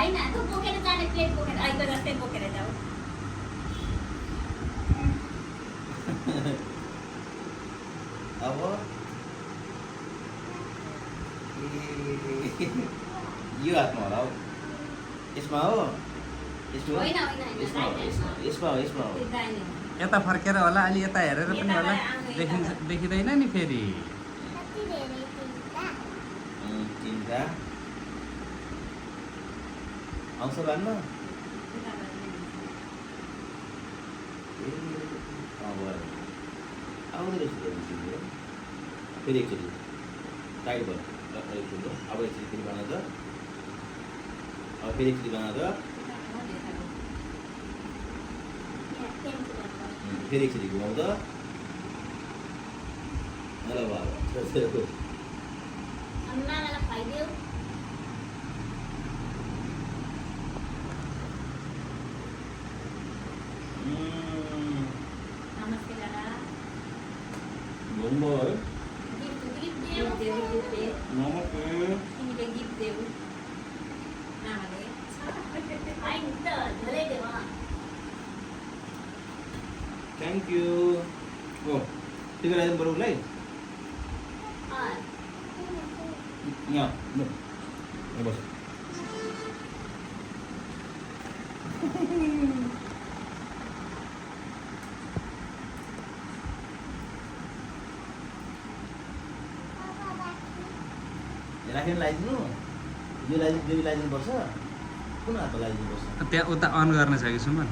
होइन तँ बोकेर जाने प्लेट बोकेर आइको जस्तै बोकेर जाऊ अब यो हातमा होला हौ यसमा हो यसमा होइन यसमा हो यसमा हो यसमा हो त्यो दाहिने हो। यता फर्केर होला अलि यता हेरेर पनि होला देखिँदैन नि फेरि तिनवटा आउँछ भन्न आउँदो रहेछ फेरि एकचोटि टाइट भयो एकचोटि अब एकचोटि फेरि बना त अब फेरि एकचोटि बना त फेरि एकचोटि घुमाउ त ल अब अन्नालाई खुवाइदेऊ नमस्ते दादा घुम्बो है गिफ्ट देऊ नमस्ते तिमीले गिफ्ट देऊ आमाले होइन त धेरै देऊ थ्याङ्क यू ओ टिका लगाइदिनु पऱ्यो उसलाई यहाँ बस राखेर लगाइदिनु यो लगाइदिनुपर्छ कुन हातमा लगाइदिनुपर्छ त्यहाँ उता अन गर्ने छ कि सुमन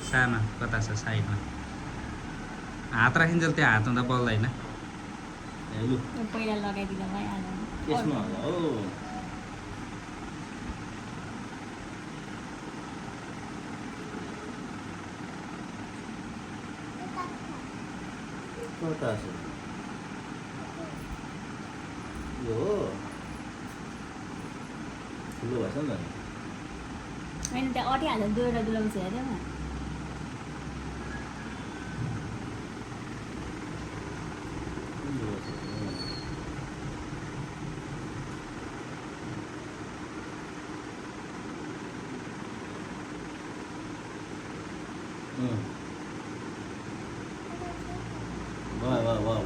सानो कता छ साइडमा हात राखिन्जेल त्यहाँ हात हुँदा बल्दैन लु पहिला लगाइदिँदा भइहाल्यो यसमा होला हो कता छ यो हो ठुलो भएछ नि त होइन त्यहाँ अटिहाल्यो डोएर डुलाउँछ हेऱ्यो न वाह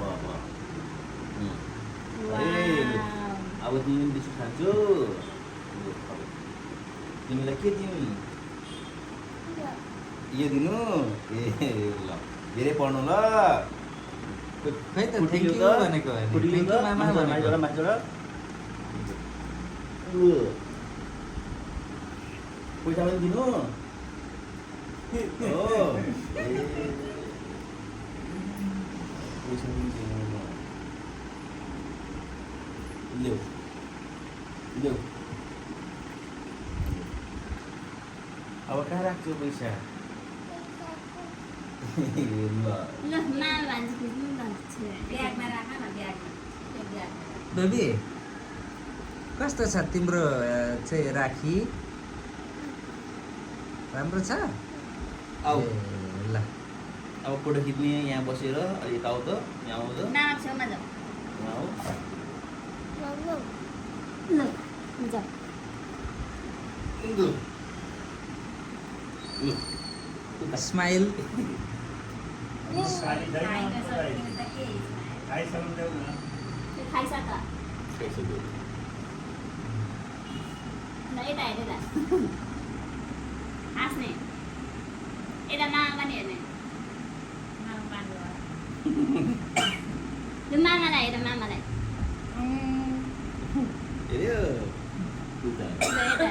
अब तिमी बिस्कुट खान्छु तिमीलाई के दिउँ यो दिनु ए ल धेरै पढ्नु ल खै त थ्याङ्क यू भनेको फुटिलो त मामा भनेको मान्छेबाट पैसा पनि दिनु हो पैसा पनि दिनु ल्याऊ ल्याऊ अब कहाँ राख्छु पैसा ल ल मा भन्छ ब्यागमा राख न ब्यागमा बेबी कस्तो छ तिम्रो चाहिँ राखी राम्रो छ आऊ ए, ल अब फोटो खिच्ने यहाँ बसेर अलि यता आऊ त यहाँ आऊ त नाम छेउमा जाऊ यहाँ आऊ ल जाऊ स्माइल खाइसक खाइसक्यो ल यता हेर यता हाँस्ने यता मामा पनि हेर्ने लु मामालाई हेर मामालाई हेऱ्यो उता ल यता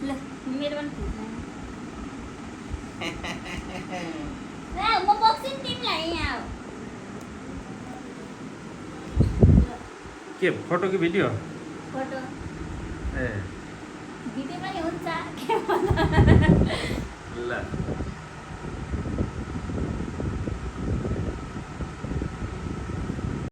ल मेरो पनि फुट्छ ल म बक्छु नि तिमीलाई यहाँ के फोटो कि भिडियो फोटो ए भिडियो पनि हुन्छ के ल